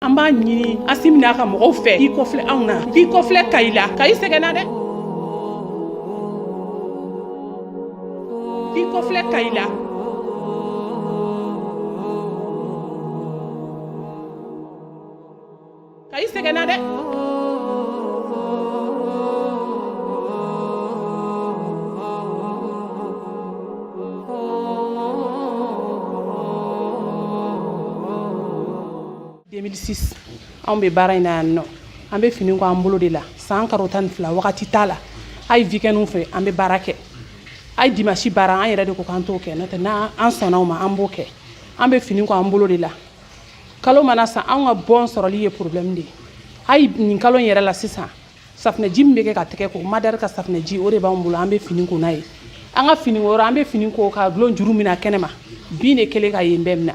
An b'a ɲini Asimi n'a ka mɔgɔw fɛ k'i kɔfilɛ anw na, k'i kɔfilɛ Kayi la. Kayi sɛgɛnna dɛ, k'i kɔfilɛ Kayi la. Kayi sɛgɛnna dɛ. 2006 anw bɛ baara in na yan nɔ, an bɛ fini ko an bolo de la san karo 12. Wagati t'a la, hali weekend fɛ an bɛ baara kɛ, hali dimanche baara an yɛrɛ de ko k'an t'o kɛ. N'o tɛ, n'an sɔnna o ma, an b'o kɛ. An bɛ fini ko an bolo de la. Kalo mana san, anw ka bon sɔrɔli ye problème de ye. Hali nin kalo in yɛrɛ la sisan, safunɛji min bɛ kɛ ka tɛgɛ ko, Madar ka safunɛji, o de b'anw bolo, an bɛ fini ko n'a ye. An ka fini yɔrɔ, an bɛ fini ko ka dulon juru min na kɛnɛma, bin de kɛlen ka yen bɛɛ minɛ.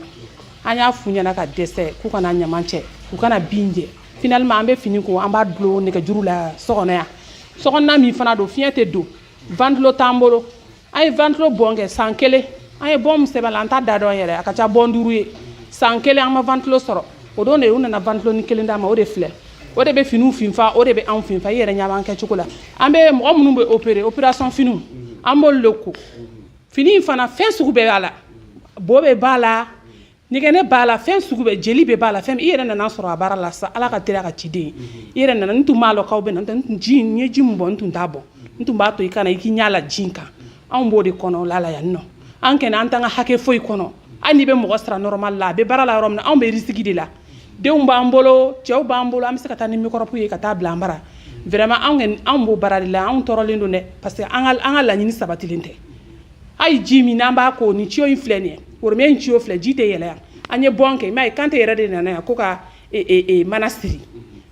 An y'a f'u ɲɛna ka dɛsɛ k'u kana ɲaman cɛ, u kana bin jɛ. Finalement, an bɛ fini ko, an b'a dulon nɛgɛjuru la so kɔnɔ yan. Sokɔnɔna min fana don, fiɲɛ tɛ don, ventilo t'an bolo. An ye ventilo bon kɛ san kelen, an ye bon min sɛbɛn la, an t'a da dɔn yɛrɛ, a ka ca bon 5 ye. San kelen, an ma ventilo sɔrɔ. O don de u nana ventilo ni kelen d'a ma, o de filɛ, o de bɛ finiw finfa, o de bɛ anw finfa. I yɛrɛ ɲɛ b'an kɛcogo la. An bɛ mɔgɔ minnu bɛ opérer, opération finiw, an b'olu de ko. Fini in fana, fɛn sugu bɛɛ b'a la, bo bɛ b'a la, ɲɛgɛnɛ b'a la, fɛn sugu bɛɛ, jeli bɛ b'a la, fɛn. I yɛrɛ nana sɔrɔ a baara la sa, Ala ka teliya ka ciden i yɛrɛ nana. N tun b'a lɔn k'aw bɛ na, n tun ji n ye ji min bɔn, n tun t'a bɔn, n tun b'a to i ka na i k'i ɲɛ la ji in kan. Anw b'o de kɔnɔ la la yan nɔ. An kɛnɛ, an t'an ka hakɛ foyi kɔnɔ. Hali n'i bɛ mɔgɔ sara normal la, a bɛ baara la yɔrɔ min na, anw bɛ risque de la. Denw b'an bolo, cɛw b'an bolo, an bɛ se ka taa ni microbe ye ka taa bila an bara. Vraiment, anw kɔni, anw b'o baara de la, anw tɔɔrɔlen don dɛ, parce que an ka laɲini sabatilen tɛ. Hali ji min n'an b'a ko, nin tuyau in filɛ nin ye, woromɛ in tuyau filɛ, ji tɛ yɛlɛ yan. An ye bon kɛ, i m'a ye, Kante yɛrɛ de nana yan ko ka mana siri,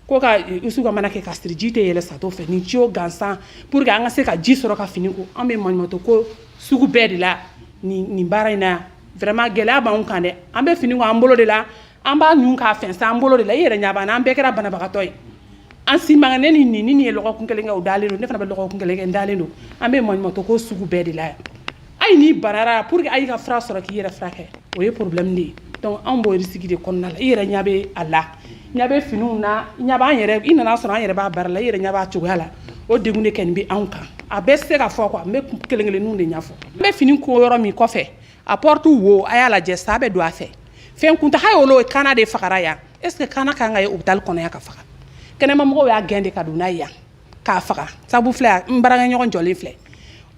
ko ka usu ka mana kɛ ka siri, ji tɛ yɛlɛ sato fɛ, nin tuyau gansan, pour que an ka se ka ji sɔrɔ ka fini ko. An bɛ maɲumantɔ ko sugu bɛɛ de la nin baara in na yan. Vraiment, gɛlɛya b'anw kan dɛ. An bɛ fini ko an bolo de la, an b'a ɲun k'a fɛnsɛn an bolo de la. I yɛrɛ ɲɛ b'an na, an bɛɛ kɛra banabagatɔ ye. An si man ne ni nin ye lɔgɔkun kelen kɛ, o dalen don. Ne fana bɛ lɔgɔkun kelen kɛ, n dalen don. An bɛ maɲumantɔ ko sugu bɛɛ de la yan. Hali n'i banara, pour que a y'i ka fura sɔrɔ k'i yɛrɛ furakɛ, o ye problème de ye. Donc anw b'o risque de kɔnɔna la. I yɛrɛ ɲɛ bɛ a la, ɲɛ bɛ finiw na, ɲɛ b'an yɛrɛ, i nana sɔrɔ an yɛrɛ b'a baara la, i yɛrɛ ɲɛ b'a cogoya la. O degun de kɔni bɛ anw kan. A bɛɛ tɛ se ka fɔ quoi, n bɛ kelen kelenninw de ɲɛfɔ. N bɛ fini ko yɔrɔ min kɔfɛ, a porte wo, a y'a lajɛ, sa bɛ don a fɛ. Fɛn kunta hali olu ye kana de fagara yan. Est ce que kana kan ka ye hôpital kɔnɔ yan ka faga? Kɛnɛmamɔgɔw y'a gɛn de ka don n'a ye yan k'a faga. Sabu filɛ, n baarakɛɲɔgɔn jɔlen filɛ,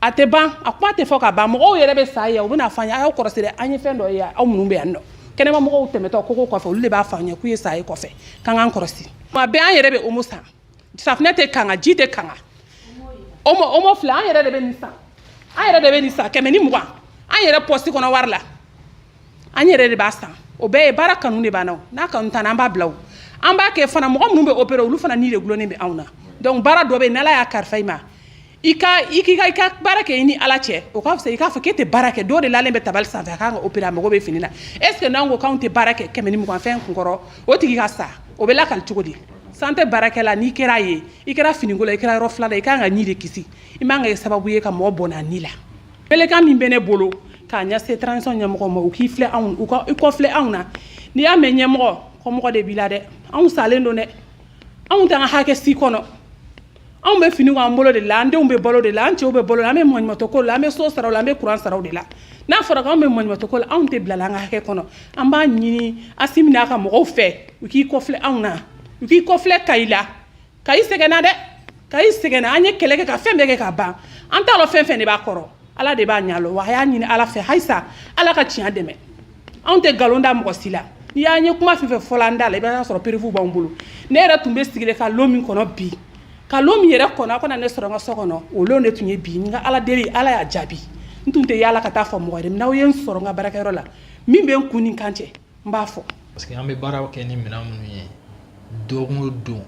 a tɛ ban, a kuma tɛ fɔ ka ban. Mɔgɔw yɛrɛ bɛ sa yan, u bɛna fɔ an ye: a y'aw kɔlɔsi dɛ, an ye fɛn dɔ ye. Aw minnu bɛ yan nɔ, kɛnɛmamɔgɔw tɛmɛtɔ kogo kɔfɛ, olu de b'a fɔ an ye k'u ye sa ye kɔfɛ, k'an k'an kɔlɔsi. Tuma bɛɛ an yɛrɛ bɛ omo san, safunɛ tɛ kanga, ji tɛ kanga. Omo filɛ, an yɛrɛ de bɛ nin san, an yɛrɛ de bɛ nin san 120, an yɛrɛ pɔsi kɔnɔ wari la, an yɛrɛ de b'a san. O bɛɛ ye baara kanu de b'an na. O n'a kanu t'an na, an b'a bila. O an b'a kɛ fana, mɔgɔ minnu bɛ opérer, olu fana ni de gulonnen bɛ anw na. Donc baara dɔ bɛ yen, n'Ala y'a kalifa i ma, i ka i k'i ka i ka baara kɛ i ni Ala cɛ, o ka fisa i k'a fɔ k'e tɛ baara kɛ. Dɔw de lalen bɛ tabali sanfɛ, a kan ka opérer, a mago bɛ fini na. Est ce que n'an ko k'anw tɛ baara kɛ 120 fɛn kunkɔrɔ, o tigi ka sa, o bɛ lakali cogo di? Santé baarakɛla, n'i kɛra ye, i kɛra finiko la, i kɛra yɔrɔ fila la, i kan ka ni de kisi. I man ka kɛ sababu ye ka mɔgɔ bɔnɛ a ni la. Welekan min bɛ ne bolo k'a ɲɛsin transition ɲɛmɔgɔ ma, u k'i filɛ anw, u ka i kɔfilɛ anw na. N'i y'a mɛn ɲɛmɔgɔ, kɔmɔgɔ de b'i la dɛ. Anw salen don dɛ, anw t'an ka hakɛ si kɔnɔ. Anw bɛ fini k'an bolo de la, an denw bɛ balo de la, an cɛw bɛ balo la, an bɛ maɲumantɔ ko la, an bɛ so sara la, an bɛ kuran saraw de la. N'a fɔra k'anw bɛ maɲumantɔ ko la, anw tɛ bila la an ka hakɛ kɔnɔ. An b'a ɲini Asimi n'a ka mɔgɔw fɛ, u k'i kɔfilɛ anw na, u k'i kɔfilɛ Kayi la. Kayi sɛgɛnna dɛ, Kayi sɛgɛnna. An ye kɛlɛ kɛ ka fɛn bɛɛ kɛ ka ban, an t'a dɔn fɛn fɛn de b'a kɔrɔ, Ala de b'a ɲɛ lɔ. Wa a y'a ɲini Ala fɛ halisa, Ala ka tiɲɛ dɛmɛ. Anw tɛ nkalon da mɔgɔ si la. N'i y'an ye kuma fɛn fɛn fɔla an da la, i b'a sɔrɔ preuve b'anw bolo. Ne yɛrɛ tun bɛ sigilen ka lon min kɔnɔ bi, ka lon min yɛrɛ kɔnɔ, a kana ne sɔrɔ n ka so kɔnɔ, o lon de tun ye bi. N ka Ala deli, Ala y'a jaabi. N tun tɛ yaala ka taa fɔ mɔgɔ wɛrɛ. N'aw ye n sɔrɔ n ka baarakɛyɔrɔ la, min bɛ n kun ni kan cɛ, n b'a fɔ. Parce que an bɛ baara kɛ ni minɛn minnu ye, don o don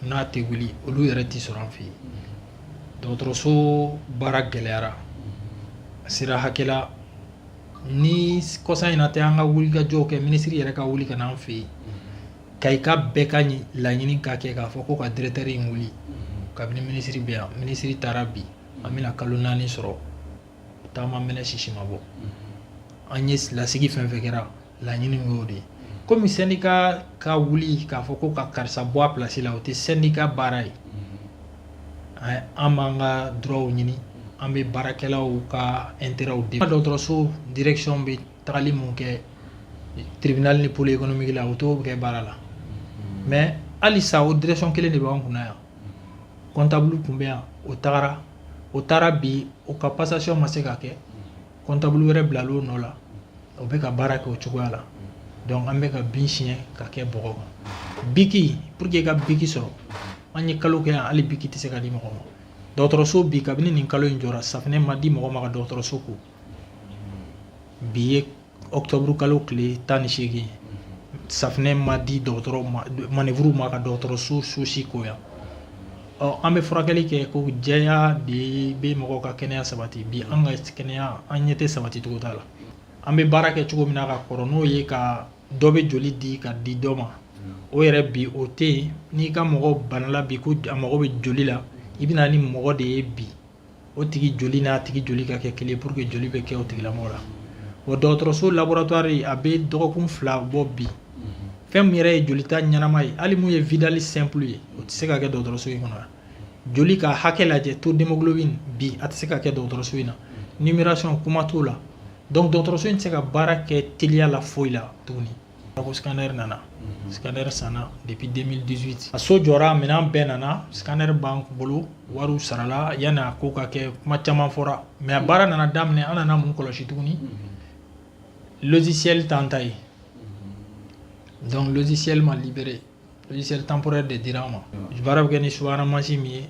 n'a tɛ wuli, olu yɛrɛ tɛ sɔrɔ an fɛ yen. Dɔgɔtɔrɔso baara gɛlɛyara a sera hakɛ la ni kɔsa in na tɛ. An ka wulikajɔw kɛ, minisiri yɛrɛ ka wuli ka na an fɛ yen, Kayika bɛɛ ka laɲini ka kɛ k'a fɔ ko ka directeur in wuli. Kabini minisiri bɛ yan, minisiri taara bi, an bɛna kalo 4 sɔrɔ, taama mɛnɛ sisi ma bɔ. An ye lasigi fɛn fɛn kɛra, laɲini y'o de ye. Komi syndicat ka wuli k'a fɔ ko ka karisa bɔ a place la, o tɛ syndicat baara ye. An b'an ka droits ɲini, an bɛ baarakɛlaw ka intérêts défendre. Dɔgɔtɔrɔso direction bɛ tagali mun kɛ tribunal ni pôle économique la, o t'o kɛ baara la. Mais halisa o direction kelen de b'an kunna yan. Comptable tun bɛ yan, o tagara, o taara bi, o ka passation ma se ka kɛ. Comptable wɛrɛ bilal'o nɔ la, o bɛ ka baara kɛ o cogoya la. Donc an bɛ ka bin siɲɛ ka kɛ bɔgɔ kan. Bic, pour que i ka bic sɔrɔ, an ye kalo kɛ yan, hali bic tɛ se ka di mɔgɔ ma. Dɔgɔtɔrɔso bi, kabini nin kalo in jɔra, safinɛ ma di mɔgɔ ma ka dɔgɔtɔrɔso ko. Bi ye octobre kalo tile 18, safinɛ ma di dɔgɔtɔrɔ ma, manœuvre ma ka dɔgɔtɔrɔso sosi ko yan. Ɔ, an bɛ furakɛli kɛ ko jɛya de bɛ mɔgɔw ka kɛnɛya sabati. Bi an ka kɛnɛya, an ɲɛ tɛ sabati cogo t'a la. An bɛ baara kɛ cogo min na ka kɔrɔ, n'o ye ka dɔ bɛ joli di ka di dɔ ma, o yɛrɛ bi o tɛ yen. N'i ka mɔgɔ banala bi ko a mago bɛ joli la, i bɛ na ni mɔgɔ de ye bi, o tigi joli n'a tigi joli ka kɛ kelen pour que joli bɛ kɛ o tigilamɔgɔ la. Wa dɔgɔtɔrɔso laboratoire, a bɛ dɔgɔkun 2 bɔ bi. Fɛn min yɛrɛ ye jolita ɲɛnama ye, hali mun ye Vidal simple ye, o tɛ se ka kɛ dɔgɔtɔrɔso in kɔnɔ yan. Joli ka hakɛ lajɛ, taux d'hémoglobine, bi a tɛ se ka kɛ dɔgɔtɔrɔso in na. Numération, kuma t'o la. Donc dɔgɔtɔrɔso in tɛ se ka baara kɛ teliya la foyi la tuguni. Ko scanner nana, scanner sanna depuis 2018, a so jɔra, minɛn bɛɛ nana, scanner b'an bolo, wariw sarala. Yanni a ko ka kɛ, kuma caman fɔra, mais a baara nana daminɛ. An nana mun kɔlɔsi tuguni? Logiciel t'an ta ye. Donc logiciel ma libéré, logiciel temporaire de dira an ma. Baara bɛ kɛ ni subahana mansin min ye,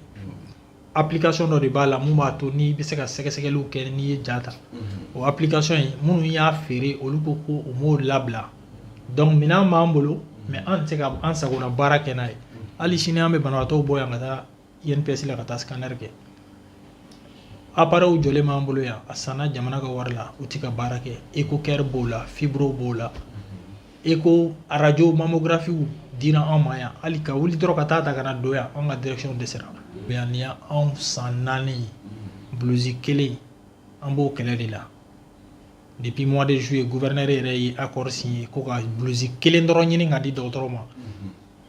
application dɔ de b'a la mun b'a to n'i bɛ se ka sɛgɛsɛgɛliw kɛ n'i ye ja ta. O application in, minnu y'a feere, olu ko ko u m'o labila. Donc minɛn b'an bolo, mais an tɛ se ka an sagona baara kɛ n'a ye. Hali sini an bɛ banabaatɔw bɔ yan ka taa INPS la ka taa scanner kɛ. Appareil jɔlen b'an bolo yan, a sanna jamana ka wari la, u tɛ ka baara kɛ. Échocaire b'o la, fibro b'o la, écho, radio, mammographie dira anw ma yan. Hali ka wuli dɔrɔn ka taa ta ka na don yan, anw ka direction dɛsɛra yan. Nin y'anw san 4 ye, blouse kelen, an b'o kɛlɛ de la depuis mois de juillet. Gouverneur yɛrɛ ye accord signé ko ka blouse kelen dɔrɔn ɲini ka di dɔgɔtɔrɔ ma.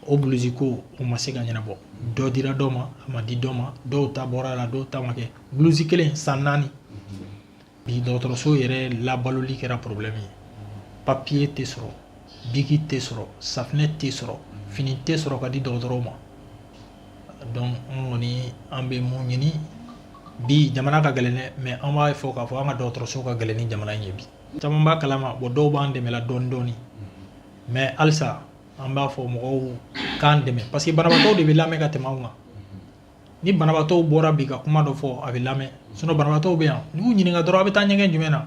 O blouse ko, o ma se ka ɲɛnabɔ. Dɔ dira dɔ ma, a ma di dɔ ma, dɔw ta bɔra a la, dɔw ta ma kɛ. Blouse kelen, san 4. Bi dɔgɔtɔrɔso yɛrɛ labaloli kɛra problème ye. Papier tɛ sɔrɔ, bic tɛ sɔrɔ, safinɛ tɛ sɔrɔ, fini tɛ sɔrɔ ka di dɔgɔtɔrɔw ma. Donc an kɔni, an bɛ mun ɲini bi? Jamana ka gɛlɛn dɛ, mais an b'a fɔ k'a fɔ an ka dɔgɔtɔrɔso ka gɛlɛn ni jamana in ye bi. Caman b'a kalama. Bon, dɔw b'an dɛmɛ la dɔɔni dɔɔni, mais halisa an b'a fɔ mɔgɔw k'an dɛmɛ, parce que banabaatɔw de bɛ lamɛn ka tɛmɛ anw kan. Ni banabaatɔw bɔra bi ka kuma dɔ fɔ, a bɛ lamɛn. Sinon banabaatɔw bɛ yan, n'i y'u ɲininka dɔrɔn, a bɛ taa ɲɛgɛn jumɛn na?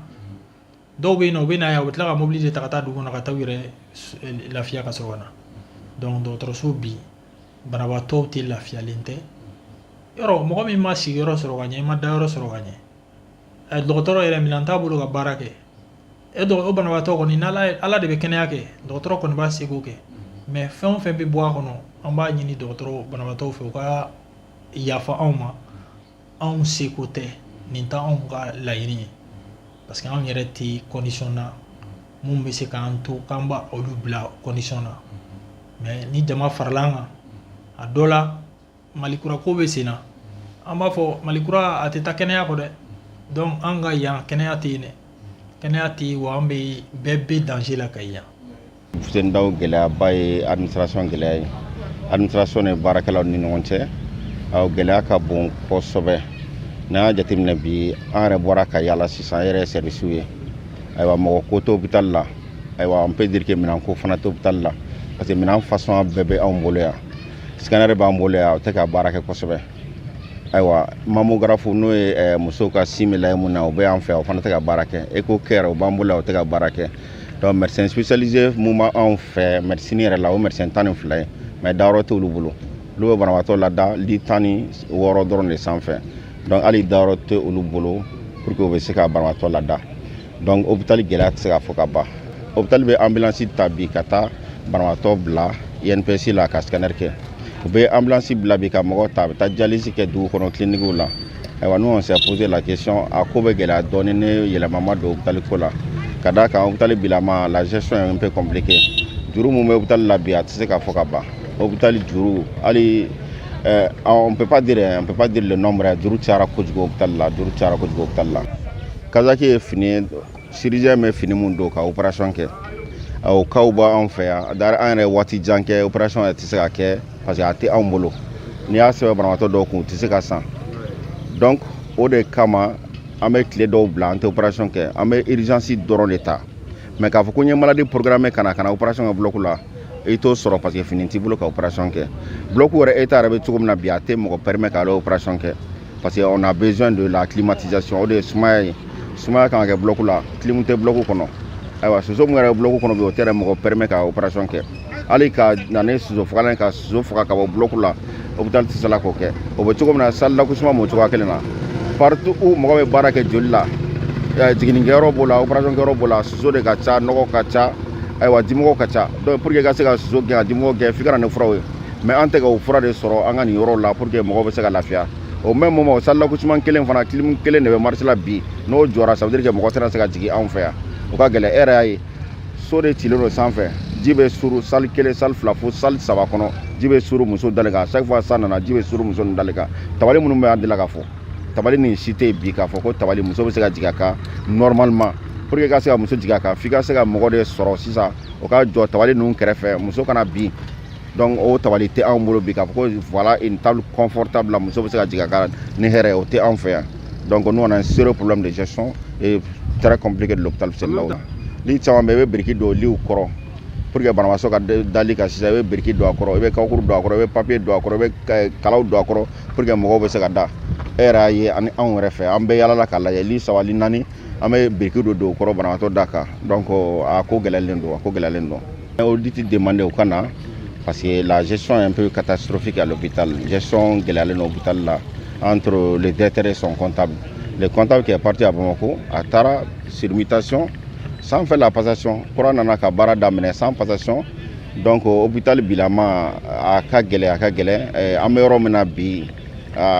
Dɔw bɛ yen nɔ, u bɛ na yan, u bɛ tila ka mobili de ta ka taa dugu kɔnɔ ka taa u yɛrɛ lafiya ka sɔrɔ ka na. Donc dɔgɔtɔrɔso bi, banabaatɔw tɛ lafiyalen tɛ. Yɔrɔ mɔgɔ min ma sigiyɔrɔ sɔrɔ ka ɲɛ, i ma dayɔrɔ sɔrɔ ka ɲɛ, dɔgɔtɔrɔ yɛrɛ minɛn t'a bolo ka baara kɛ. E o banabaatɔ kɔni, n'ala, Ala de bɛ kɛnɛya kɛ, dɔgɔtɔrɔ kɔni b'a seko kɛ, mais fɛn o fɛn bɛ bɔ a kɔnɔ, an b'a ɲini dɔgɔtɔrɔ, banabaatɔw fɛ, u ka yafa anw ma. Anw seko tɛ nin tɛ anw ka laɲini ye, parce que anw yɛrɛ tɛ condition na mun bɛ se k'an to k'an b'a olu bila condition na. Mais ni jama farala an kan, a dɔ la, Malikura ko bɛ sen na. An b'a fɔ Malikura a tɛ taa kɛnɛya kɔ dɛ. Donc an ka yan kɛnɛya tɛ yen dɛ, kɛnɛya tɛ yen wa, an bɛ bɛɛ bɛ danger la ka yan. Fuseni Daw gɛlɛyaba ye administration gɛlɛya ye, administration ni baarakɛlaw ni ɲɔgɔn cɛ, awɔ, gɛlɛya ka bon kosɛbɛ. N'an y'a jateminɛ bi, an yɛrɛ bɔra ka yala sisan, an yɛrɛ ye service ye. Ayiwa, mɔgɔ ko tɛ hôpital la. Ayiwa, on peut dire que minɛn ko fana tɛ hôpital la, parce que minɛn façon bɛɛ bɛ anw bolo yan. Scanner b'an bolo yan, o tɛ ka baara kɛ kosɛbɛ. Ayiwa, mammographe, n'o ye musow ka sin bɛ lajɛ mun na, o bɛ yan fɛ, o fana tɛ ka baara kɛ. Échocaire, o b'an bolo yan, o tɛ ka baara kɛ. Donc médecin spécialisé mun b'anw fɛ médecine yɛrɛ la, o médecin 12 ye, mais dayɔrɔ t'olu bolo. Olu bɛ banabaatɔ lada lit 16 dɔrɔn de sanfɛ. Donc hali dayɔrɔ tɛ olu bolo pour que u bɛ se ka banabaatɔ lada. Donc hôpital gɛlɛya tɛ se ka fɔ ka ban. Hôpital bɛ ambulance ta bi ka taa banabaatɔ bila INPS la ka scanner kɛ. U bɛ ambulance bila bi ka mɔgɔ ta, a bɛ taa dialyse kɛ dugu kɔnɔ clinique la. Ayiwa, nous, on s'est posé la question, a ko bɛ gɛlɛya dɔɔni ni yɛlɛma ma don hôpital ko la, ka d'a kan hôpital bilama, la gestion est un peu compliquée. Juru mun bɛ hôpital la bi, a tɛ se ka fɔ ka ban. Hôpital juru, hali on peut pas dire le nombre. Juru cayara kojugu hôpital la, juru cayara kojugu hôpital la. Kazaki ye fini ye, chirurgien bɛ fini mun don ka opération kɛ, o cas b'anw fɛ yan. D'ailleurs, an yɛrɛ ye waati jan kɛ, opération yɛrɛ tɛ se ka kɛ parce que a tɛ anw bolo. N'i y'a sɛbɛn banabaatɔ dɔw kun, u tɛ se ka san. Donc o de kama an bɛ tile dɔw bila, an tɛ opération kɛ, an bɛ urgence dɔrɔn de ta. Mais k'a fɔ ko n ye maladie programmé ka na opération kɛ bloc la, i t'o sɔrɔ parce que fini t'i bolo ka opération kɛ. Bloc yɛrɛ état yɛrɛ bɛ cogo min na bi, a tɛ mɔgɔ permet k'ale opération kɛ parce que on a besoin de la climatisation. O de ye sumaya ye, sumaya kan ka kɛ bloc la, clim tɛ bloc kɔnɔ. Ayiwa, soso min yɛrɛ bɛ bloc kɔnɔ bi, o tɛ yɛrɛ mɔgɔ permet ka opération kɛ. Hali ka na ni soso fagalan ka soso faga ka bɔ bloc la, hôpital tɛ se la k'o kɛ. O bɛ cogo min na, salle d'accouchement b'o cogoya kelen na. Partout où mɔgɔ bɛ baara kɛ joli la, jiginnikɛyɔrɔ b'o la, opération kɛyɔrɔ b'o la, soso de ka ca, nɔgɔ ka ca, ayiwa, dimɔgɔw ka ca. Donc pour que i ka se ka soso gɛn, ka dimɔgɔ gɛn, f'i ka na ni furaw ye. Mais an tɛ ka o fura de sɔrɔ an ka nin yɔrɔw la pour que mɔgɔw bɛ se ka lafiya. Au même moment, o salle d'accouchement kelen fana, clim kelen de bɛ marché la bi. N'o jɔra, ça veut dire que mɔgɔ tɛna se ka jigin anw fɛ yan. O ka gɛlɛn. E yɛrɛ y'a ye, so de cilen don sanfɛ, ji bɛ suru salle kelen, salle fila, fo salle saba kɔnɔ. Ji bɛ suru muso dalen kan. Chaque fois san nana, ji bɛ suru muso ninnu dalen kan. Tabali minnu bɛ an delila ka fɔ, tabali nin si tɛ yen bi k'a fɔ ko tabali muso bɛ se ka jigin a kan normalement. Pour que i ka se ka muso jigin a kan, f'i ka se ka mɔgɔ de sɔrɔ sisan, o ka jɔ tabali ninnu kɛrɛfɛ, muso kana bin. Donc o tabali tɛ anw bolo bi k'a fɔ ko voilà une table confortable la, muso bɛ se ka jigin a kan ni hɛrɛ ye, o tɛ anw fɛ yan. Donc nous, on a un sérieux problème de gestion et très compliqué de l'hôpital Law. Lit caman bɛ, i bɛ biriki don litw kɔrɔ pour que banabaatɔ ka dali kan. Sisan i bɛ biriki don a kɔrɔ, i bɛ kabakuru don a kɔrɔ, i bɛ papier don a kɔrɔ, i bɛ kalaw don a kɔrɔ pour que mɔgɔw bɛ se ka da. E yɛrɛ y'a ye, ani anw yɛrɛ fɛ, an bɛɛ yalala k'a lajɛ, lit saba, lit naani, an bɛ biriki don o kɔrɔ banabaatɔ da kan. Donc a ko gɛlɛyalen don, a ko gɛlɛyalen don. Audit demandé o ka na parce que la gestion est un peu catastrophique à l'hôpital. Gestion gɛlɛyalen don hôpital la, entre le directeur et son comptable. Le comptable qui est parti à Bamako, a taara sur mutation sans faire la passation. Kura nana ka baara daminɛ sans passation. Donc hôpital bilama a ka gɛlɛn, a ka gɛlɛn. An bɛ yɔrɔ min na bi.